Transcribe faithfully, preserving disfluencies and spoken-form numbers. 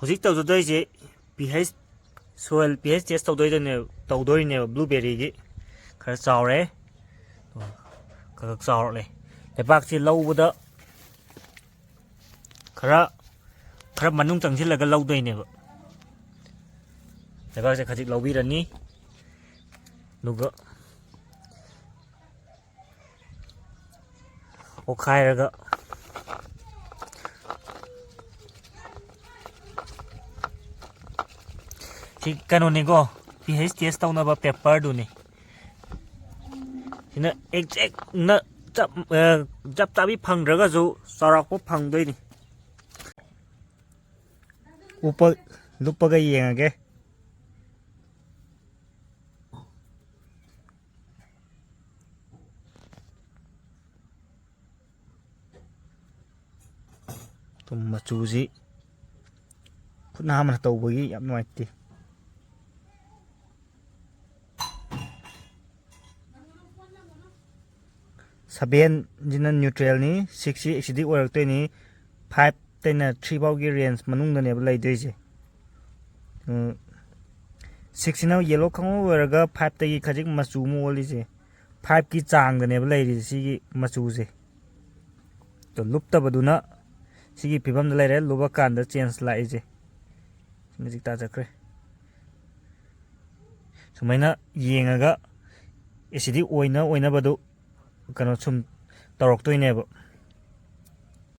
ꯍꯧꯖꯤꯛ ꯇꯧꯖꯗꯣꯏꯁꯦ P H, soil P H test ꯇꯧꯗꯣꯏꯗꯅꯦ, ꯇꯧꯗꯣꯏꯅꯦꯕ꯫ ꯕ꯭ꯂꯨꯕꯦꯔꯤꯒꯤ ꯈꯔ ꯆꯥꯎꯔꯦ, ꯈꯔ ꯈꯔ ꯆꯥꯎꯔꯛꯂꯦ꯫ ꯂꯩꯕꯥꯛꯁꯦ ꯂꯧꯕꯗ ꯈꯔ, ꯈꯔ ꯃꯅꯨꯡ ꯆꯪꯁꯤꯜꯂꯒ ꯂꯧꯗꯣꯏꯅꯦꯕ꯫ ꯂꯩꯕꯥꯛꯁꯦ ꯈꯖꯤꯛ ꯂꯧꯕꯤꯔꯅꯤ, ꯑꯗꯨꯒ ꯑꯣꯠꯈꯥꯏꯔꯒ, ꯁꯤ ꯀꯩꯅꯣꯅꯤꯀꯣ, ꯄꯤ ꯍꯩꯆ ꯇꯦꯁ ꯇꯧꯅꯕ ꯄꯦꯄꯔꯗꯨꯅꯤ꯫ ꯁꯤꯅ ꯑꯦꯛꯖꯦꯛꯅ ꯆꯞ, ꯑ, ꯆꯞ ꯆꯥꯕꯤ ꯐꯪꯗ꯭ꯔꯒꯁꯨ ꯆꯥꯎꯔꯥꯛꯄ ꯐꯪꯗꯣꯏꯅꯤ꯫ ꯎꯞꯄ-, ꯂꯨꯞꯄꯒ ꯌꯦꯡꯉꯒꯦ꯫ ꯑꯗꯨꯝ ꯃꯆꯨꯁꯤ ꯈꯨꯠ ꯅꯥꯝꯃꯅ ꯇꯧꯕꯒꯤ ꯌꯥꯝ ꯅꯨꯡꯉꯥꯏꯇꯦ꯫ ꯁꯚꯦꯟꯁꯤꯅ ꯅ꯭ꯌꯨꯇ꯭ꯔꯦꯜꯅꯤ, ꯁꯤꯛꯁꯁꯤ ꯑꯦꯁꯤꯗꯤꯛ ꯑꯣꯏꯔꯛꯇꯣꯏꯅꯤ, ꯐꯥꯏꯚꯇꯩꯅ ꯊ꯭ꯔꯤ ꯐꯥꯎꯒꯤ ꯔꯦꯟꯖ ꯃꯅꯨꯡꯗꯅꯦꯕ ꯂꯩꯗꯣꯏꯁꯦ꯫ ꯎꯝ, ꯁꯤꯛꯁꯁꯤꯅ ꯌꯦꯂꯣ ꯈꯪꯑꯣꯏ ꯑꯣꯏꯔꯒ ꯐꯥꯏꯚꯇꯒꯤ ꯈꯖꯤꯛ ꯃꯆꯨ ꯑꯃ ꯑꯣꯜꯂꯤꯁꯦ, ꯐꯥꯏꯚꯀꯤ ꯆꯥꯡꯗꯅꯦꯕ ꯂꯩꯔꯤꯁꯦ ꯁꯤꯒꯤ ꯃꯆꯨꯁꯦ꯫ ꯑꯗꯣ ꯂꯨꯞꯇꯕꯗꯨꯅ ꯁꯤꯒꯤ ꯐꯤꯕꯝꯗ ꯂꯩꯔꯦ, ꯂꯨꯞꯄꯀꯥꯟꯗ ꯆꯦꯟꯖ ꯂꯥꯛꯏꯁꯦ꯫ ꯃꯦꯖꯤꯛ ꯇꯥꯖꯈ꯭ꯔꯦ꯫ ꯁꯨꯃꯥꯏꯅ ꯌꯦꯡꯉꯒ ꯑꯦꯁꯤꯗꯤꯛ ꯑꯣꯏꯅ ꯑꯣꯏꯅꯕꯗꯨ ꯀꯩꯅꯣ ꯁꯨꯝ ꯇꯧꯔꯛꯇꯣꯏꯅꯦꯕ꯫